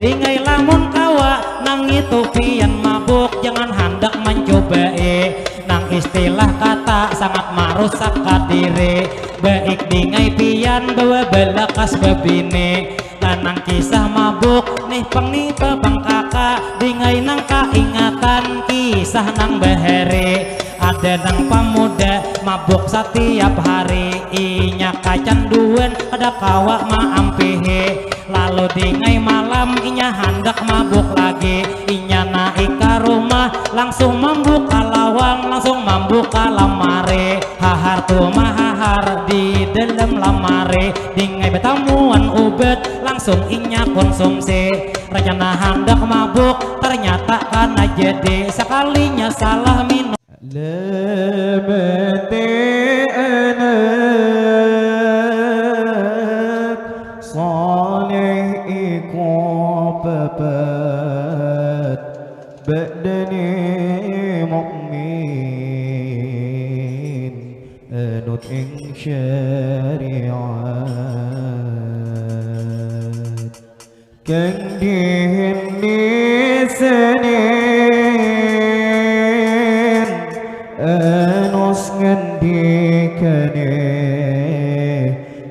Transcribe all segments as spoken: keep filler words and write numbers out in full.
Dingai lamun kawa, nang itu pian mabuk, jangan handak mancubai. Nang istilah kata sangat marusak ka diri. Baik dingai pian bawa balakas babini. Lanang kisah mabuk, nih pang nih babang kaka. Dingai nang kaingatan kisah nang bahari. Ada nang pamuda mabuk satiap hari. Inya kacanduan kada kawa maampihi. Lalu dingai malam inya handak mabuk lagi. Inya naik ka rumah, langsung mambuka lawang, langsung mambuka lamari. Hahar tu mahahar di dalam lamari. Dingai batamuan ubat, langsung inya konsumsi. Rencana handak mabuk, ternyata kana jadi. Sakalinya salah minum. Lamati anak salih iku papat, badani mukmin anut ing syariat. Kandihin di Senin, anus ngandikani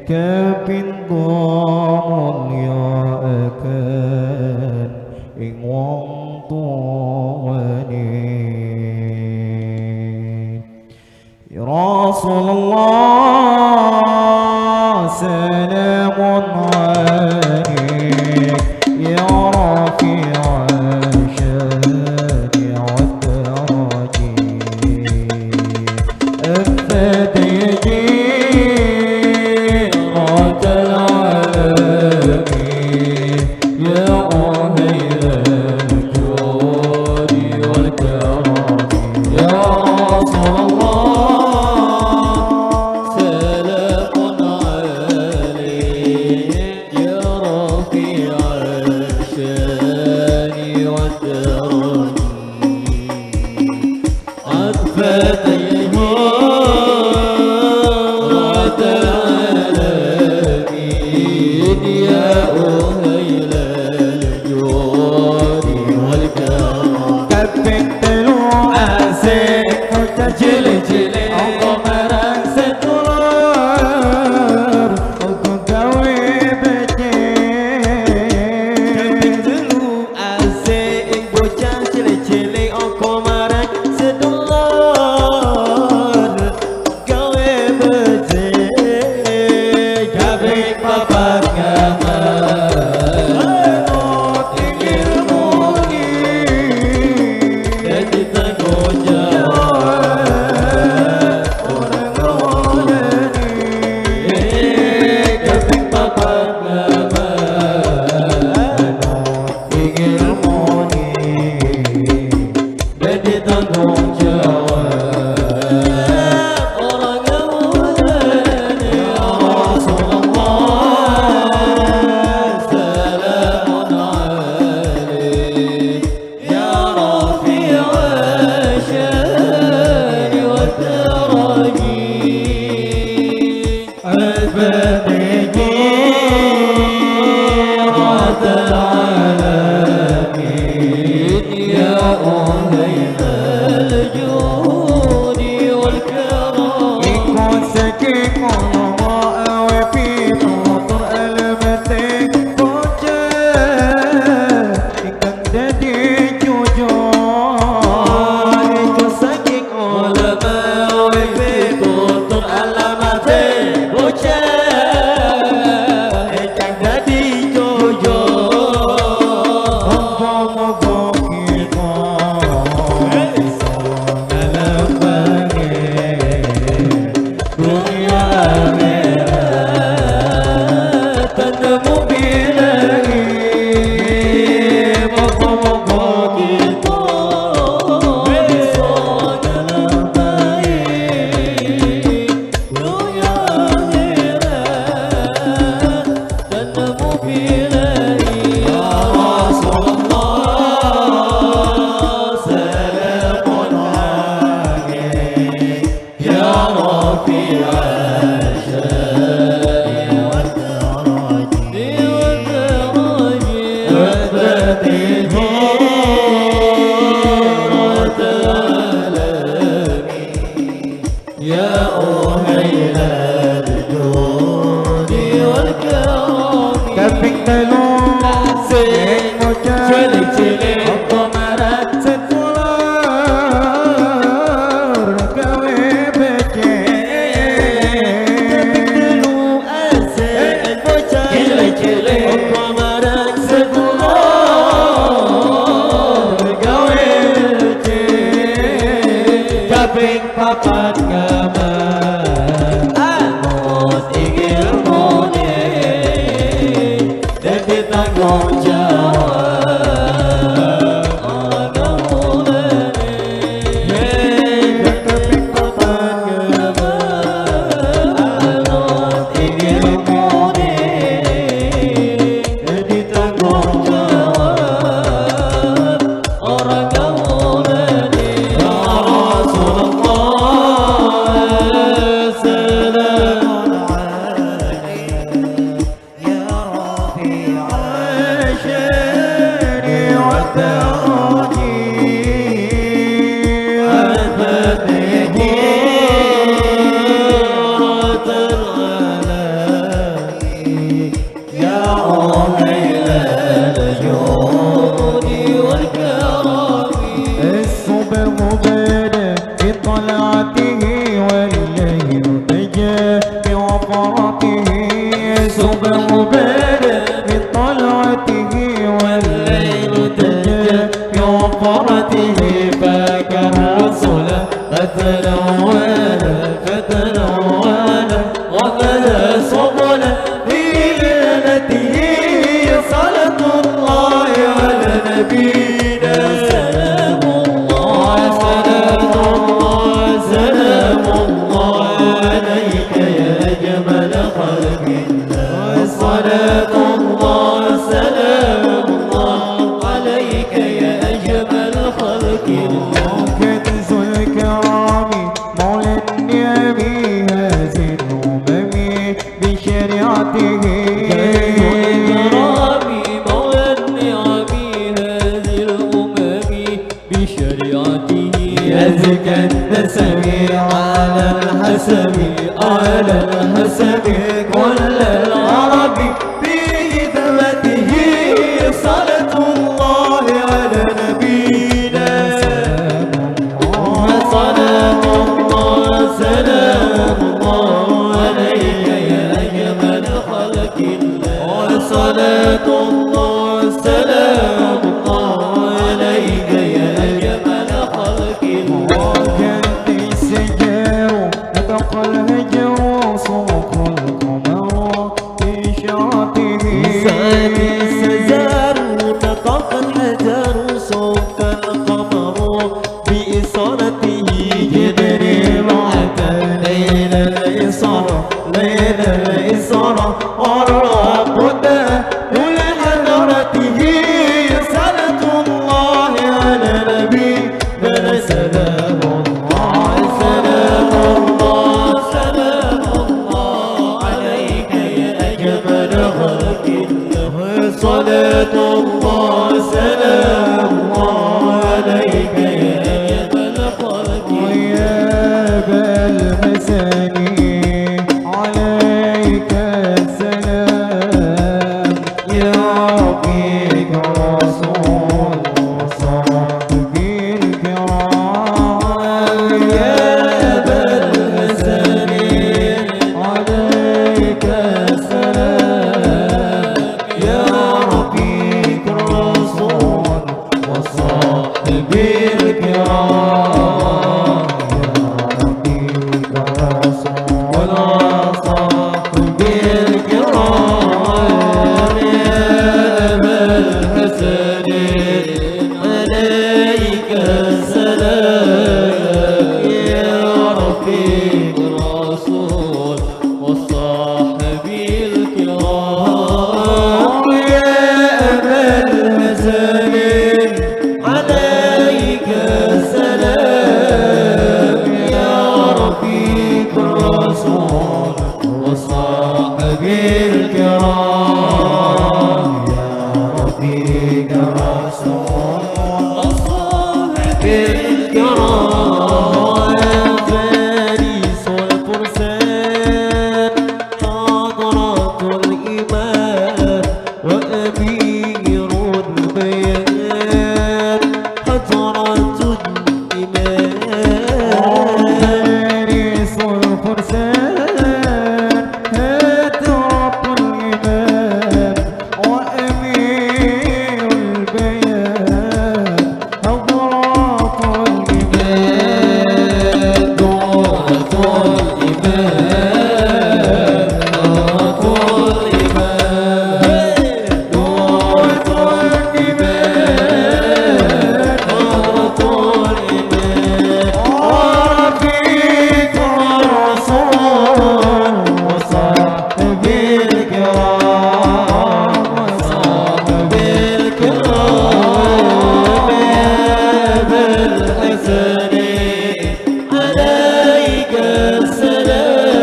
ka pintu mulia akan ing wong tuani. Ya Rasulullah, salamun alaik, ya rafi'al syani wad darajat. Al-Fatihah. يا أهيل الجود والكرم، يا رسول الله، سلام عليك، يا رفيع الشان والدرج. عطفتيه رحمة العالمين، يا أهيل الجود يا أهيل الجود والكرم. Kaping telu, sing muja, cilik-cilik, apa marat setular gawe becik. Kaping telu, sing muja, cilik-cilik, apa marat setular gawe becik. Kaping papat, ngamut ilmune, dadi tanggung jawab. Kaping papat, ngamut ilmune, dadi tanggung jawab. Orang kamu tadi, ya Rasulullah, salamun alaik, ya rafi'al sya'ni wa ta'zim, al-Fatih, ya Rabbal alamin. Ya Uhailal judi wal karami. As-subhu bada min tal'atihi wal lailu taja min wafaratihi. As-subhu bada min tal'atihi wal lailu taja min wafaratihi. Fakar Rasulullah فتنوّل، فتنوّل، وغدا سبلا في ليلته. صلاة الله على نبينا. سلام الله، سلام الله، سلام الله عليك يا أجمل خلق الله. صلاة الله، سلام الله عليك يا أجمل خلق الله. كنز الكرام مولى النعم هذه الأمم بشريعته. كنز الكرام مولى النعم هذه الأمم بشريعته. أزكى النسب على الحسب، على الحسب كل العرب بخدمته. صلاة الله على نبينا. صلاة الله، سلام الله عليك يا أجمل خلق الله. صلاة الله، سلام الله عليك يا أجمل خلق الله. وكان الشجر نطق الهجر صوت القمر بإشارته. زاد الشجر نطق الحجر صوت القمر بإشارته. جبريل أتى ليل الإسراء، ليل الإسراء والرب دعا إلى حضرته. صلاة الله على نبينا. سلام الله، سلام الله، سلام الله عليك يا أجمل خلق الله. صلاة الله، سلام الله عليك يا أجمل خلق الله. يا أبا الحسن عليك السلام. يا رفيق الرسول وصحبه الكرام. يا أبا الحسن عليك السلام. يا رفيق الرسول وصحبه الكرام. يا رفيق الرسول وصحبه الكرام. يا أبا الحسن عليك السلام. يا رفيق الرسول وصحبه الكرام. يا أبا الحسن عليك السلام. يا رفيق الرسول وصحبه الكرام. يا رفيق الكرام فارس الفرسان حضرة الإمام وأمير البيان حضرة الإمام فارس الفرسان حضرة الإمام وأمير البيان حضرة الإمام، حضرة الإمام، حضرة الإمام، حضرة الإمام، حضرة الإمام، ورفيق الرسول وصحبه الكرام، وصحبه الكرام، يا أبا الحسن عليك السلام،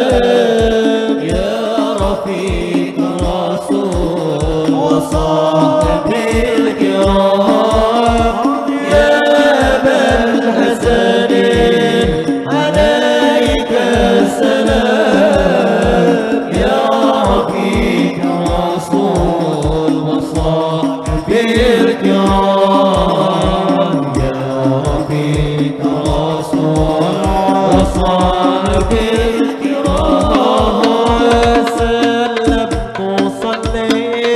يا رفيق الرسول وصحبه الكرام، يا أبا الحسن عليك السلام، يا رفيق الرسول وصحبه الكرام، يا رفيق الرسول وصحبه الكرام، سلمت وصليت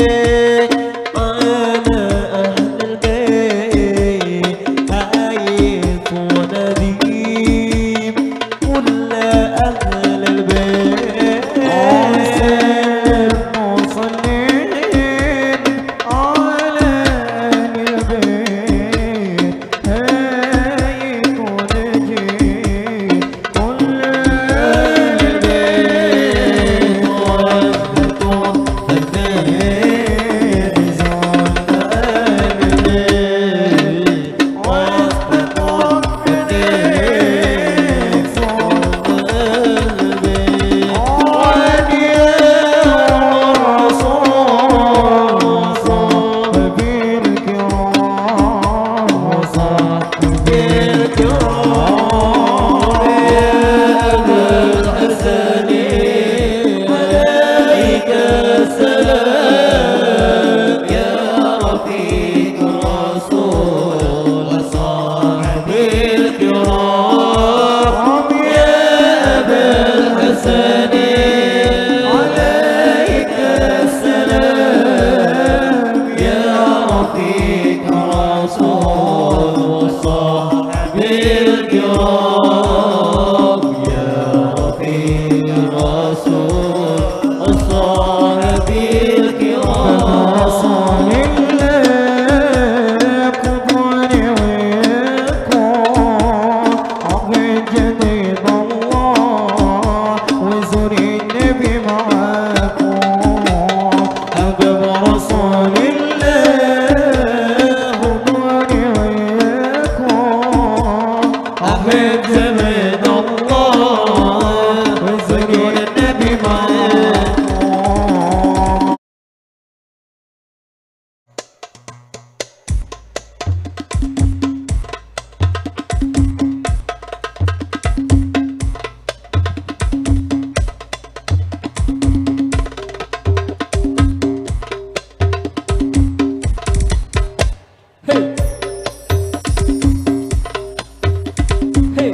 على أهل البيت حيث نديم كل أهل البيت. وسلم وسلم على أهل البيت حيث نديم كل أهل البيت. عليك السلام يا رفيق الرسول وصحبه الكرام يا أبا الحسن عليك السلام يا رفيق الرسول وصحبه الكرام يا رفيق الرسول وصحبه الكرام. صل الله قبل ويكون أبي جديد الله وزر النبي معاكم. أبا رسول الله قبل ويكون أحب زمان الله وزر النبي معاكم. Hey. Hey.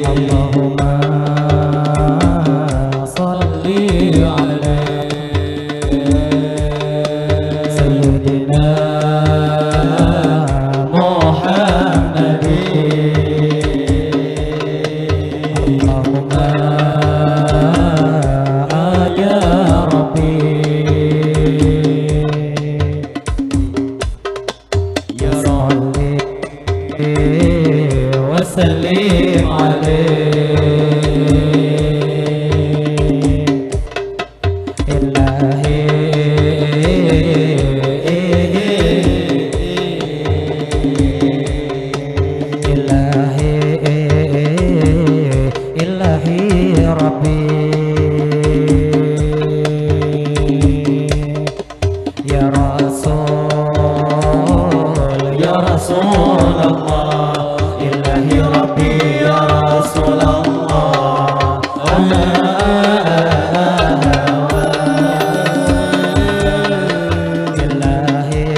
اللهم Rabbi, ya Rasul, ya Rasulullah, ilahi Rabbi, ya Rasulullah. Ilahi.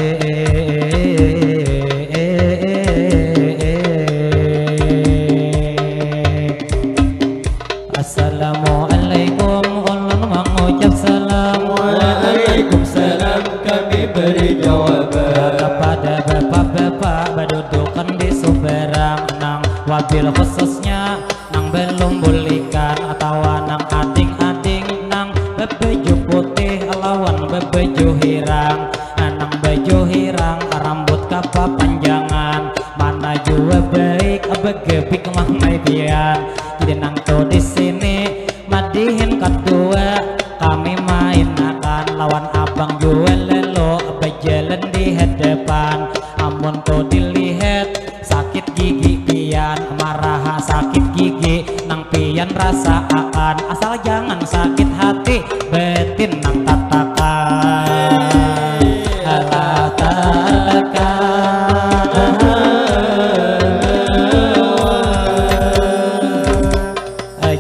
Assalamualaikum, ulun mangucap salam. Waalaikumsalam, kami beri jawaban. Kepada bapak-bapak badudukan di subarang nang wabil khususnya nang belum bulikan atawa nang ading-ading nang bebaju putih lawan bebaju hirang. Nang baju hirang rambut kapapanjangan, mana jua baik begebik mangai pian. Jadi nang tu di sini madihin kadua, kami mainakan lawan abang jua lelo bajalan di hadapan. Amun tu dilihat sakit gigi pian, maraha sakit gigi nang pian rasaakan, asal jangan sakit hati batin nang tatakan. Alah tatakan.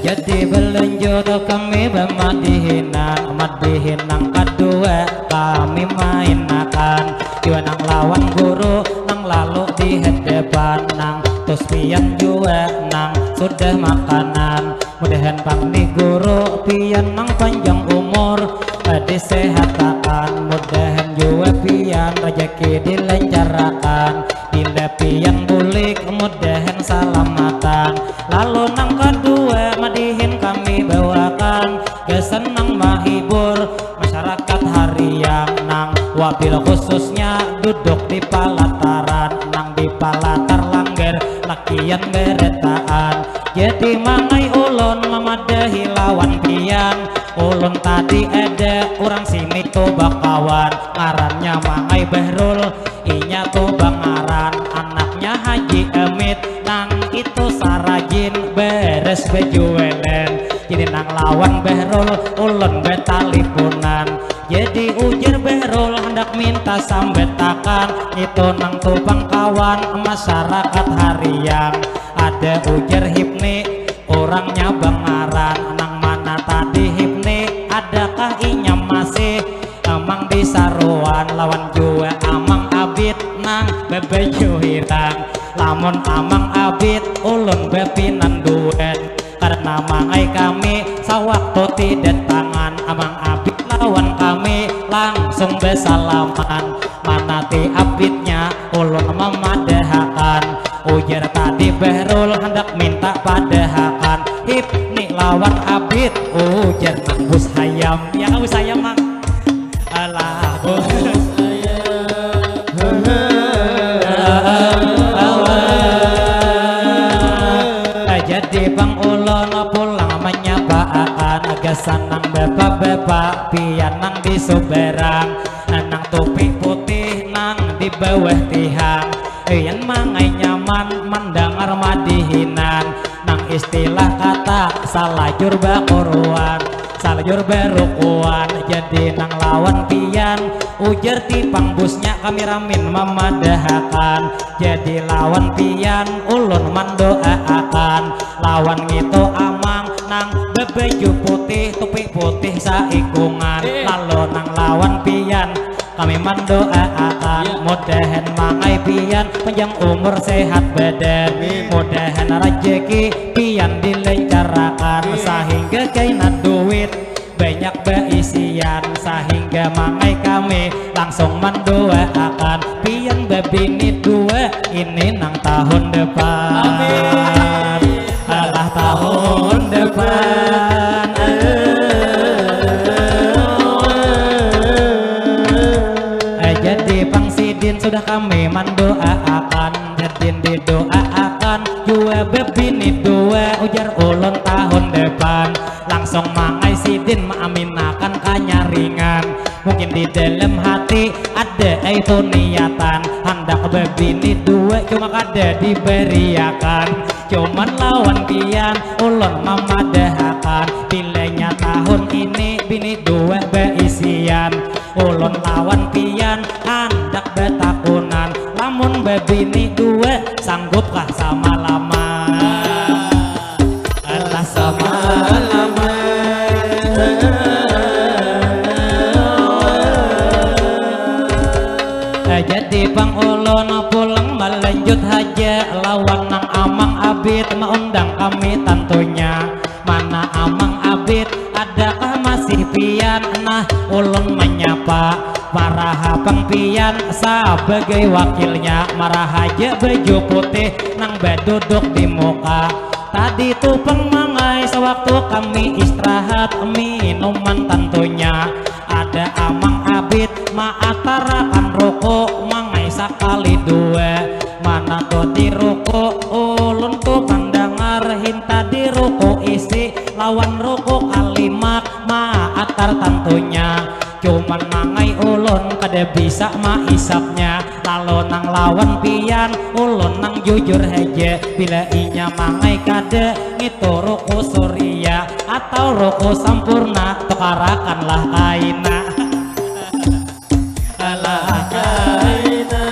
Jadi balanjut kami bamadihinan, madihin nang kadua kami mainakan jua nang lawan guru nang lalu di hadapan, nang tus pian jua nang sudah makanan. Mudahan pang ni guru pian nang panjang umur, disehatakan, mudahan jua pian rajaki dilancarakan. Bila pian bulik mudahan salamatan. Lalu nang kadua madihin kami bawakan gasan nang mahibur masyarakat hariang nang wabil khususnya duduk di palataran nang di palatar langgar lakian beretaan. Jadi mangai ulun mamadahi lawan pian, ulun tadi ada urang sini tu bakawan ngarannya mangai Bahrul. Inya tu bangaran anaknya Haji Amit nang itu sarajin beres bejualan. Jadi nang lawan Bahrul ulun betalipunan. Jadi ujar Bahrul handak minta sambatakan itu nang tu pangkawan masyarakat hariang. Ada ujar Hipni urangnya bangaran nang mana tadi Hipni, adakah inya masih Amang disaruan lawan jua Amang Abit nang babaju hirang. Lamun Amang Abit ulun bapinanduan karna mangai kami sawaktu ti datangan Amang Abit lawan kami langsung basalaman. Mana ti Abitnya ulun mamadahakan. Ujar tadi Bahrul handak minta padahakan Hipni lawan Abit, ujar nang bus hayam. Ya kah bus hayam, Mang? Alah bus. Jadi pang ulun pulang manyapaakan gasan nang bapa-bapa pian nang di subarang, nang tupi putih nang di bawah tihang. Pian mangai nyaman mandangar madihinan nang istilah kata salajur bakuruan, salajur barukuan. Jadi nang lawan pian ujar ti pangbusnya kami ramin mamadahakan. Jadi lawan pian ulun mandoaakan lawan ngitu Amang nang babaju putih tupi putih saikungan. Lalu nang lawan pian kami mandoaakan mudahan mangai pian panjang umur sehat badan, mudahan rajaki pian dilancarakan sahingga kaina duit banyak baisian sahingga mangai kami langsung mandoaakan pian babini dua ini nang tahun depan. Alah tahun depan. Eh, jadi pang sidin sudah kami mandoaakan, sidin didoaakan jua babini dua, ujar ulun tahun depan langsung mangai sidin maaminakan kanyaringan. Mungkin di dalam hati ada itu niatan handak bebini dua, cuma kada diberiakan. Cuman lawan pian ulun mamadahakan, bilanya tahun ini bini dua beisian. Ulun lawan pian handak betakunan, lamun bebini dua sanggupkah sama-lama? Alah sama-lama. Jadi pang ulun pulang malanjut haja lawan nang amang abit maundang kami tantunya. Mana amang abit, adakah masih pian? Nah, ulun menyapa, maraha pang pian sabagai wakilnya, maraha ja baju putih nang baduduk di muka. Tadi tu pang mangai sewaktu kami istirahat minuman tantunya. Ada amang abit maatarakan ruku mangai sakali dua. Mana tu di ruku ulun tu mandangar hinta di ruku isi lawan ruku kalimak maatar tantunya. Cuman mangai ulun kada bisa maisapnya. Lalu nang lawan pian ulun nang jujur haja, bila inya mangai kada ngitu ruku suria atau ruku sampurna tukarakanlah kaina. Alah kaina.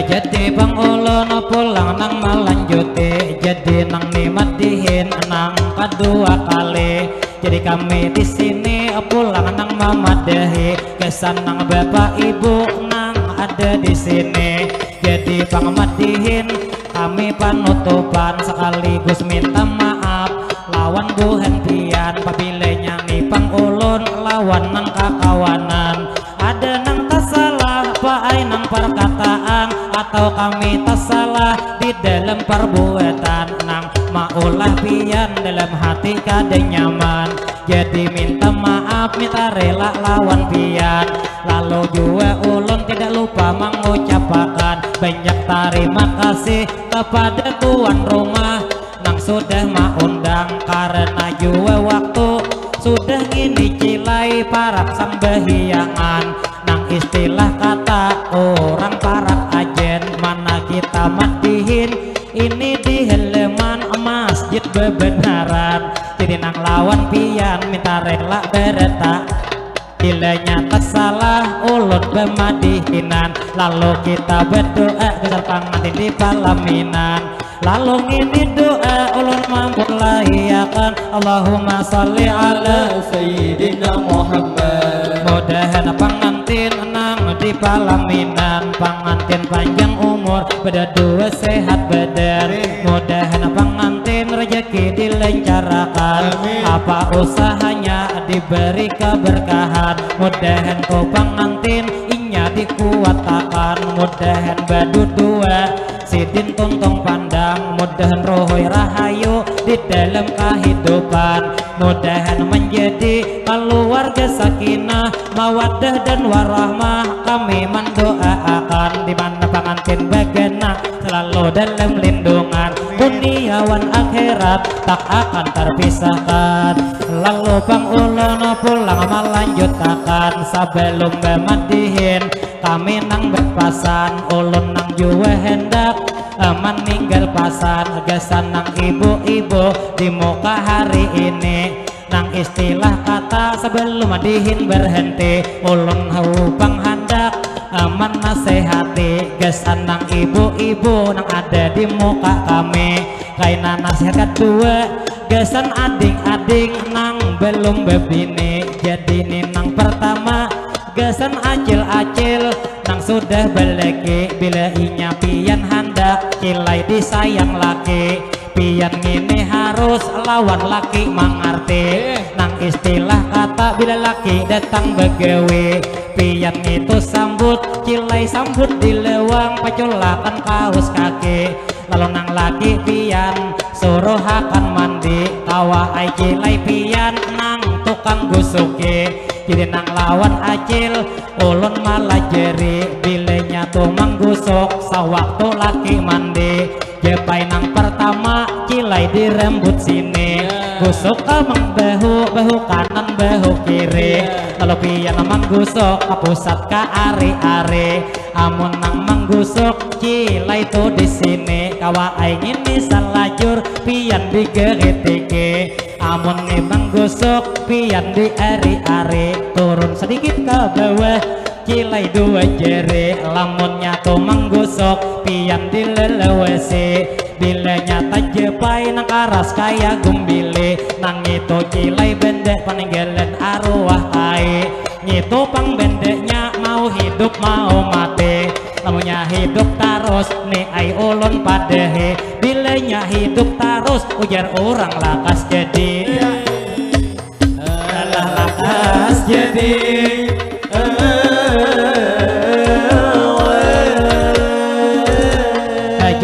Jadi pang ulun pulang nang malanjuti, jadi nang ni madihin nang kadua kali. Jadi kami di sini pulang nang mamadahi gasan nang bapak ibu nang ada di sini. Jadi pang madihin kami panutupan sekaligus minta maaf lawan buhan pian pabila nyangi pang ulun lawan nang kakawanan. Ada nang tasalah paai nang parkataan atau kami tasalah di dalam parbuatan nang maulah pian dalam hati kada nyaman. Jadi minta maaf, minta rela lawan pian. Lalu jua ulun tidak lupa mengucapakan banyak tarima kasih kepada tuan rumah nang sudah maundang, karena jua waktu sudah ngini cilai parak sambahyangan. Nang istilah kata urang parak ajen, mana kita madihin ini di halaman masjid bebenaran. Jadi nang lawan pian minta rela bereta. Bilanya tasalah ulun bemadihinan, lalu kita berdoa gasan pangantin di palaminan. Lalu ngini doa ulun mamulaiakan, Allahumma salli ala Sayyidina Muhammad. Mudahan pangantin nang di palaminan, pangantin panjang umur, badadua sehat badan. Amin. Mudahan pangantin rezeki dilancarakan. Amin. Apa usahanya diberi keberkahan. Mudahan tu pangantin inya dikuatakan. Mudahan badudua sidin tuntung pandang. Mudahan ruhui rahayu di dalam kahidupan. Mudahan menjadi keluarga sakinah, mawaddah dan warahmah. Kami mendoaakan di mana pangantin bagana selalu dalam lindungan, dunia wan akhirat tak akan terpisahkan. Lalu pang ulun pulang melanjutakan, sebelum bemadihin kami nang berpasan, ulun nang jua hendak, eh, meninggal pasan gasan nang ibu-ibu di muka hari ini. Nang istilah kata sebelum dihin berhenti, ulun hau pang handak, eh, menasehati gasan nang ibu-ibu nang ada di muka kami. Kaina nasihat kedua gasan ading-ading nang belum bebini. Jadi ni nang pertama gasan acil-acil nang sudah beleki, bila inya pian handak cilai disayang laki. Pian ngini harus lawan laki mangarti. Eh. Nang istilah kata bila laki datang begawi. Pian ngitu sambut, cilai sambut di lewang, paculakan kaus kaki. Lalu nang laki pian suruhakan mandi, kawa ai cilai pian nang tukang gusuki. Jadi nang lawan acil ulun malajari, bilanya tu manggusuk sawaktu laki mandi. Jepai nang pertama, Mulai di rambut sini, gusuk ka mangbahu, bahu kanan, bahu kiri. Lalu pian manggusuk ka pusat, ka ari-ari. Amun nang manggusuk cilai tu di sini, kawa ai ngini salajur pian digeritiki. Amun ni manggusuk pian di ari-ari, turun sadikit ka bawah, cilai dua jari. Lamun nya tu manggusuk pian dilelewesi, bilanya tajepai nang karas kaya gumbili. Nang ngitu cilai bende paninggalan aruah ai. Ngitu pang bendenya mau hidup mau mati. Lamunnya hidup tarus ni ai ulun padahi. Bilanya hidup tarus ujar urang lakas jadi. Alah lakas jadi.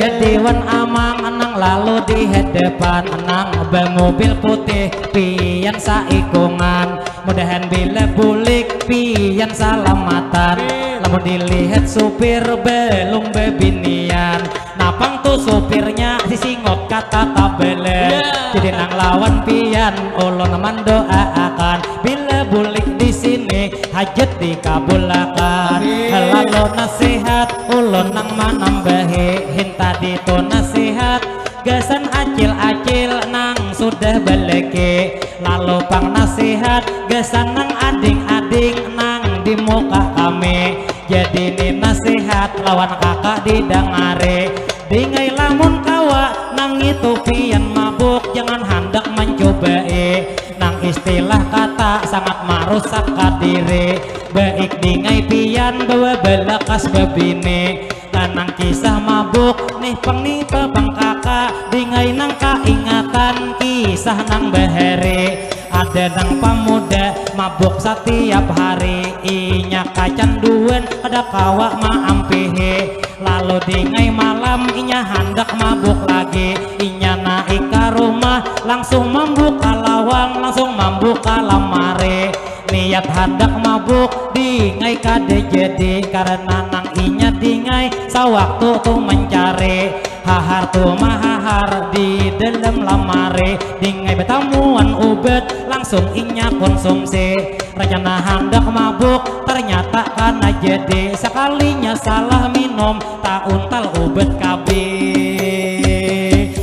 Jadi wan amang nang lalu di hadapan nang bamobil putih pian saikungan. Mudahan bila bulik pian salamatan. Lamun dilihat supir belum bebinian. Napang tu supirnya sisingot kata tabele. Jadi nang lawan pian ulun mandoaakan. Bila bulik di sini hajat dikabulakan. Lalu nasihat ulun nang manambahi. Hintadi tu nasihat gasan acil-acil nang sudah balaki. Lalu pang nasihat gasan nang ading-ading nang di muka kami. Jadi ni nasihat lawan kakak didangari. Dingai lamun kawa nang itu pian mabuk, jangan handak mancubai. Nang istilah kata sangat marusak ka diri. Baik dingai pian bawa balakas babini. Nang kisah mabuk nih pang ni babang kaka. Dingai nang kaingatan kisah nang bahari. Ada nang pamuda mabuk satiap hari. Inya kacanduan kada kawa maampihi. Lalu dingai malam inya handak mabuk lagi. Inya naik ka rumah langsung mambuka lawang, langsung mambuka lamari. Niat handak mabuk dingai kada jadi karena nang inya dingai sawaktu tu mancari. Hahar tu mahahar di dalam lamari. Dingai batamuan ubat langsung inya konsumsi. Rencana handak mabuk ternyata kana jadi. Sakalinya salah minum tauntal ubat kabi.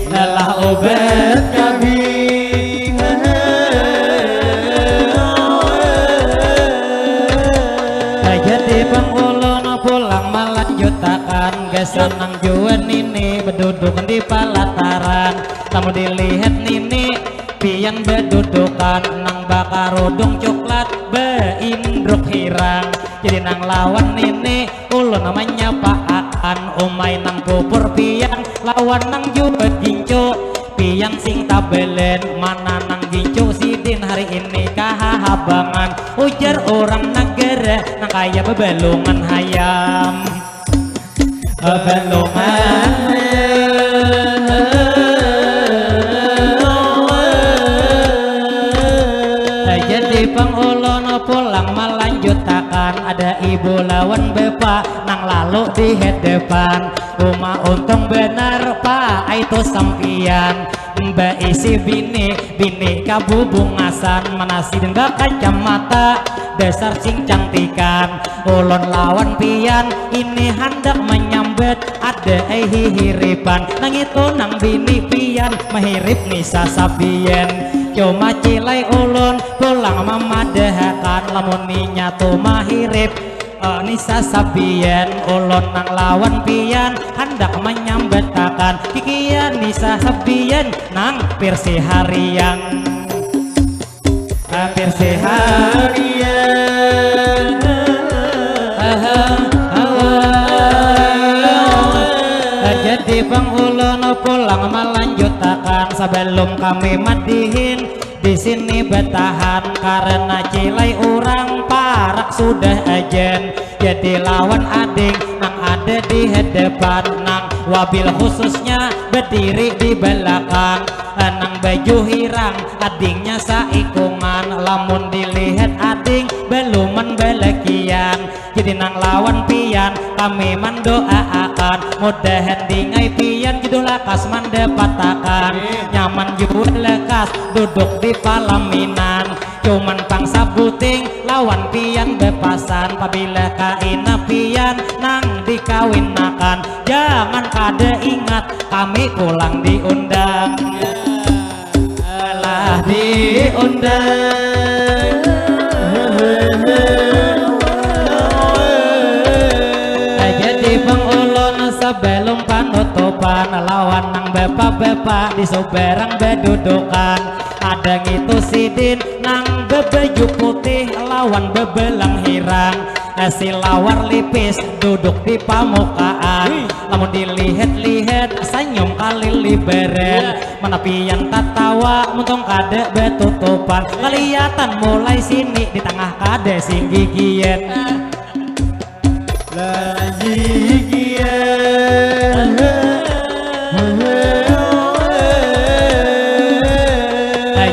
Alah ubat kabi. Jadi pang ulun pulang malanjutakan gasan nang jua nini beduduk di palataran. Lamun dilihat nini pian bedudukan nang bakarudung coklat beindruk hirang. Jadi nang lawan nini ulun manyapaakan umai nang pupur pian lawan nang jua gincu. Pian sing tabelen mana nang gincu sidin hari ini kahahabangan ujar urang nagara nang kaya bebalungan hayam. Balungan. Jadi pang ulun pulang malanjutakan ada ibu lawan bapa nang lalu di hadapan rumah untung benar pa itu sampian. Baisi bini, bini kabubungasan, mana sidin bakacamata, dasar sing cantikan. Ulun lawan pian ini handak manyambat, ada ai hihiripan. Nang itu nang bini pian, mahirip ni sasabian. Cuma cilai ulun pulang mamadahakan, lamun inya tu mahirip. Eh, ni sasabian ulun nang lawan pian handak manyambatakan kikian ni sasabian nang pirsi harian. Eh, pirsi harian. Aha, awa. Eh, jadi pang ulun pulang malanjutakan sabalum kami madihin. Di sini batahan karena cilai urang parak sudah ajan. Jadi lawan ading nang ada di hadapan nang wabil khususnya bediri di balakang. Nang baju hirang adingnya saikungan. Lamun dilihat ading baluman balakian. Jadi nang lawan pian kami mandoaakan mudahan dingai pian jadi lakas mandapatakan. Nyaman jua lekas duduk di palaminan. Cuman pang sabuting lawan pian bepasan, pabila kaina pian nang dikawinakan, jangan kada ingat kami pulang diundang. Lah diundang. Jadi pang ulun sebelum panutupan lawan nang bapa-bapa di subarang bedudukan. Ada ngitu sidin nang bebaju putih lawan bebelang hirang. Silawar lipis duduk di pamukaan. Lamun dilihat-lihat sanyum kalilibaran. Mana pian tatawa muntung kada betutupan. Kelihatan mulai sini di tengah kada sing gigian. Lah gigian.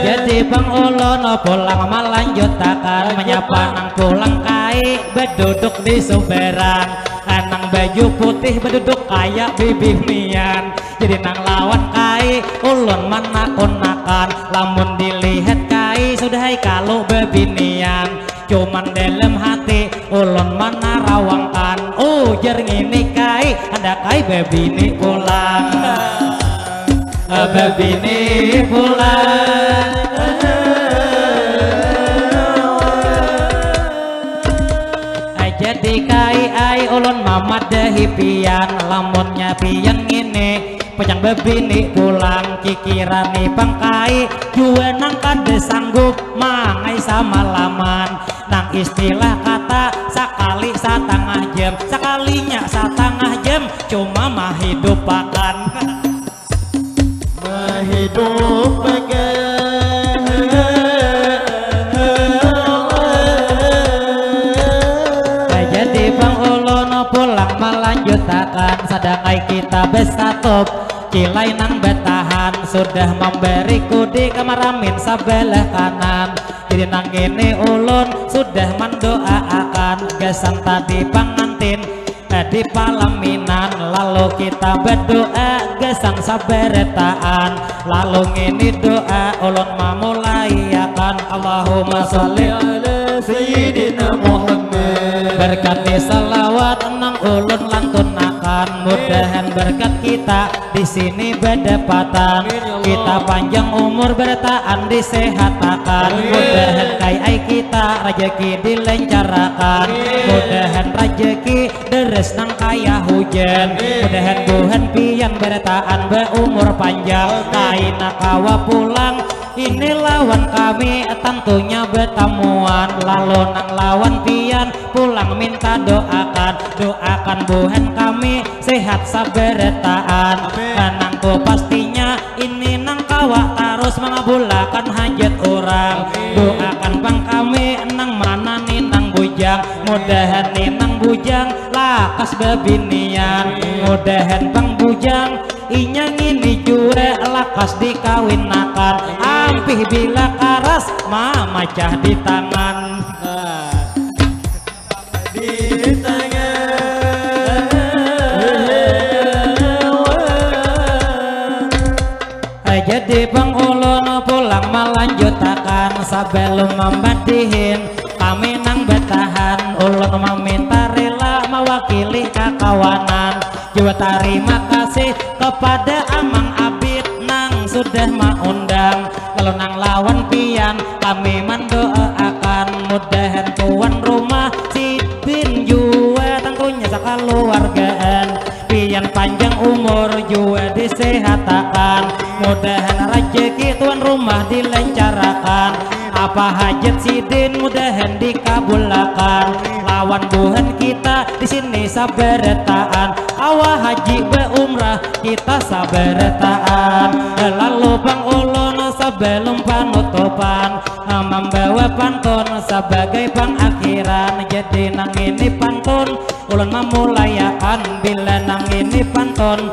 Jadi pang ulun pulang malanjutakan menyapa nang pulang kai beduduk di subarang. Nang baju putih beduduk kaya bibinian. Jadi nang lawan kai ulun manakunakan. Lamun dilihat kai sudah ai kalu bebinian. Cuman dalam hati ulun manarawangkan, ujar ngini kai, handak ai bebini pulang. Bebini pulang. Jadi kai ai ulun mamadahi pian, lamunnya pian ngini pacang bebini pulang, kikirani pang kai jua nang kada sanggup mangai samalaman. Nang istilah kata sakali satangah jam, sakalinya satangah jam cuma mahidupakan. Mahidupakan. Jadi pang ulun pulang malanjutakan, sadang ai kita besatup. Cilai nang batahan sudah mambari kudi ka maramin sabalah kanan. Jadi nang ngini ulun sudah mandoaakan gasan tadi pangantin di palaminan, lalu kita badoa gasan sabarataan. Lalu ngini doa ulun mamulaiakan, Allahumma sholli ala Sayyidina Muhammad. Berkati salawat nang ulun lantunakan, mudahan berkat kita di sini badapatan. Amin, ya Allah. Kita panjang umur barataan disehatakan. Amin. Mudahan kai ai kita rajaki dilencarakan. Amin. Mudahan rajaki deres nang kaya hujan. Amin. Mudahan buhan pian barataan baumur panjang. Amin. Kaina kawa pulang ini lawan kami tantunya batamuan. Lalu nang lawan pian pulang minta doakan. Doakan buhan kami sehat sabarataan. Amin. Nang tu pastinya ini nang kawa tarus mangabulakan hajat urang. Amin. Doakan pang kami nang mana ni nang bujang. Mudahan ni nang bujang lakas babinian. Amin. Mudahan pang bujang inya ngini jua lakas dikawinakan. Amin. Ampih bila karas mamacah di tangan. Nah. Di tangan. Jadi pang ulun pulang malanjutakan, sabalum mambadihin kami nang batahan, ulun maminta rila mawakili kakawanan. Jua tarima kasih kepada Amang Abid nang sudah maundang. Lalu nang lawan pian kami mandoaakan, mudahan tuan rumah sidin jua tantunya sakaluargaan pian panjang umur jua disehatakan. Mudahan rajaki tuan rumah dilencarakan, apa hajat sidin mudahan dikabulakan. Lawan buhan kita di sini sabarataan, kawa haji baumrah kita sabarataan. Lalu pang ulun sabalum panutupan, mambawa pantun sabagai pangakhiran. Jadi nang ini pantun ulun mamulaiakan, bila nang ini pantun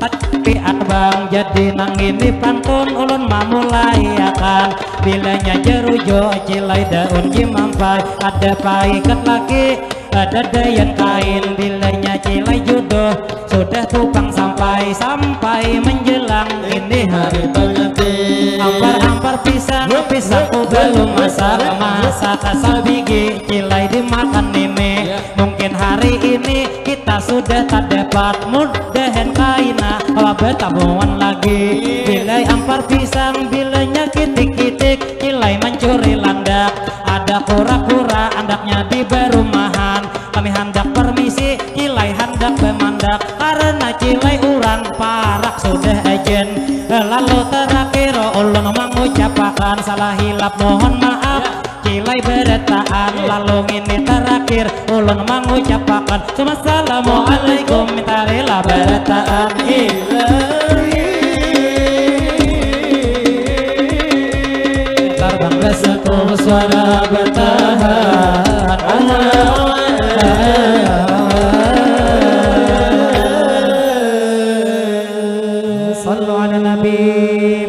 tapi abang. Jadi nang ini pantun ulun mamulaiakan, bilanya jerujo cilai daun jimampai, ada paikat laki ada dayan kain, bilanya cilai juduh sudah tu pang sampai, sampai Menjelang ini hari pengantin. Ampar-ampar pisang, pisangku belum masak. Masak sabigi, cilai dimakan nini. Mungkin hari ini kita sudah tak dapat, mudahan kaina kawa betamuan lagi. Bilai ampar pisang, bilanya kitik-kitik, cilai mancuri landak. Ada kura-kura, andaknya di barumahan. Kami handak permisi, cilai handak bemandak. Karena cilai urang parak sudah ajen. Lalu terakhir ulun mengucapakan salah hilap, mohon maaf. Cilai berataan, lalu ngini terakhir ulun mengucapakan, "Assalamualaikum, minta rila berataan ilahi." Tarbang ke satu suara bertahan. Sallu ala Nabi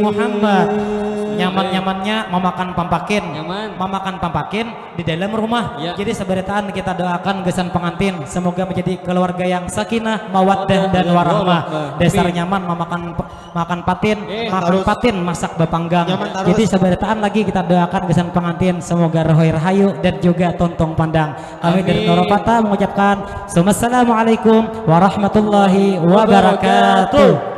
Muhammad. Nyaman-nyamannya memakan pampakin. Nyaman. Memakan pampakin di dalam rumah. Ya. Jadi seberataan kita doakan gasan pengantin, semoga menjadi keluarga yang sakinah, mawaddah, dan warahmah. Dasar nyaman memakan p-, makan patin, eh, makan patin masak bepanggang. Nyaman tarus. Jadi seberataan lagi kita doakan gasan pengantin, semoga rohoi rahayu dan juga tuntung pandang. Kami dari Noropata mengucapkan, "Assalamualaikum warahmatullahi wabarakatuh."